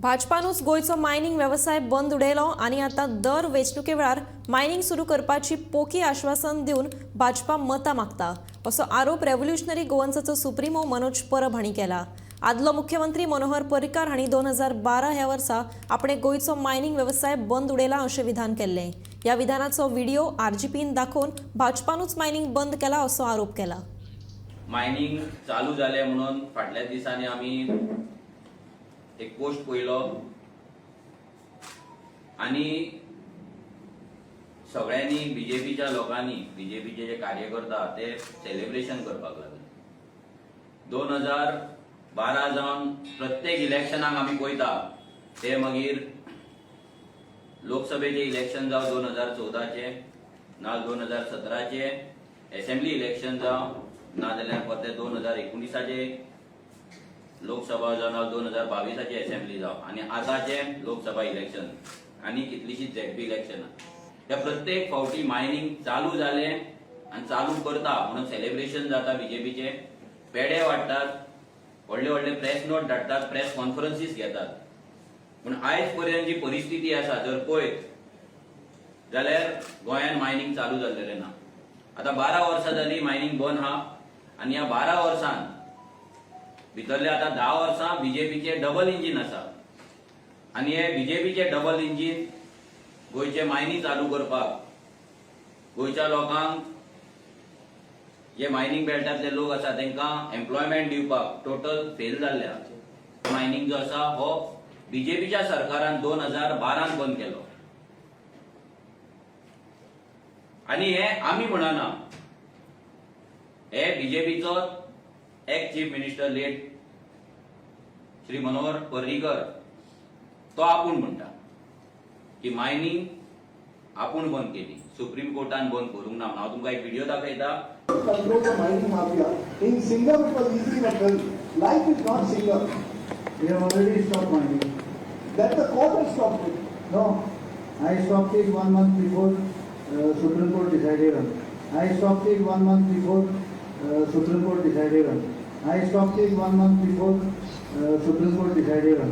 भाजपानूच गोंयचो मायनिंग वेवसाय बंद उडयलो आनी आतां दर वेंचणुके वेळार मायनिंग सुरू करपाची पोकी आश्वासन दिवन भाजपा मतां मागता असो आरोप रेव्होल्युशनरी गोवन्साचो सुप्रिमो मनोज परब हांणी केला. आदलो मुख्यमंत्री मनोहर पर्रीकार हांणी 2012 ह्या वर्सा आपणे गोंयचो मायनिंग वेवसाय बंद उडयला अशें विधान केल्लें. ह्या विधानाचो व्हिडिओ आरजीपीन दाखोवन भाजपानूच मायनिंग बंद केला असो आरोप केला. मायनिंग चालू जालें म्हणून फाटल्या दिसांनी आमी एक पोस्ट पळयलो आनी सगळ्यांनी बीजेपीच्या लोकांनी, बीजेपीचे जे कार्यकर्ता ते सेलिब्रेशन करपाक लागले. 2012 जावन प्रत्येक इलेक्शनाक आमी पळयता, ते मागीर लोकसभेचे इलेक्शन जावं 2014चे, ना 2017चे एसेंब्ली इलेक्शन जावं, ना जाल्यार परते 2019चे लोकसभा जावं, ना 2022चे एसेंब्ली जावं आनी आतांचे लोकसभा इलेक्शन आनी कितलीशीच झेडपी इलेक्शनां, त्या प्रत्येक फावटी मायनिंग चालू जालें आनी चालू करता म्हणून सेलिब्रेशन जाता. बीजेपीचे पेडे वाडटात, व्हडले व्हडले प्रेस नोट धाडटात, प्रेस कॉन्फरन्सीस घेतात. पूण आयज पर्यंत जी परिस्थिती आसा जर पळयत जाल्यार गोंयांत मायनिंग चालू जाल्लेलें ना. आतां 12 वर्सां जालीं मायनिंग बंद आहा आनी ह्या 12 वर्सान भितरले आतां 10 वर्सां बीजेपीचे डबल इंजीन आसा आनी हे बीजेपीचे डबल इंजीन गोंयचे मायनी चालू करपाक, गोंयच्या लोकांक, जे मायनिंग बेल्टांतले लोक आसा तांकां एम्प्लॉयमेंट दिवपाक टोटल फेल जाल्ले आहा. मायनिंग जो आसा हो बीजेपीच्या सरकारान 2012 बंद केलो आनी हे आमी म्हणना, हे बीजेपीचो ex chief minister late Shri Manohar Parrikar तो आपूण म्हणटा की मायनिंग आपूण बंद केली, सुप्रीम कोर्टान बंद करूंक ना. हांव तुमकां एक व्हिडिओ दाखयता. Control the mining mafia. In Singham it was easy enough. Well, life is not Singham. We have already stopped mining. That the court has stopped it. No, I stopped it one month before Supreme Court decided on. I stopped it one month before Supreme Court decided on. I stopped it one month before Supreme Court decided on.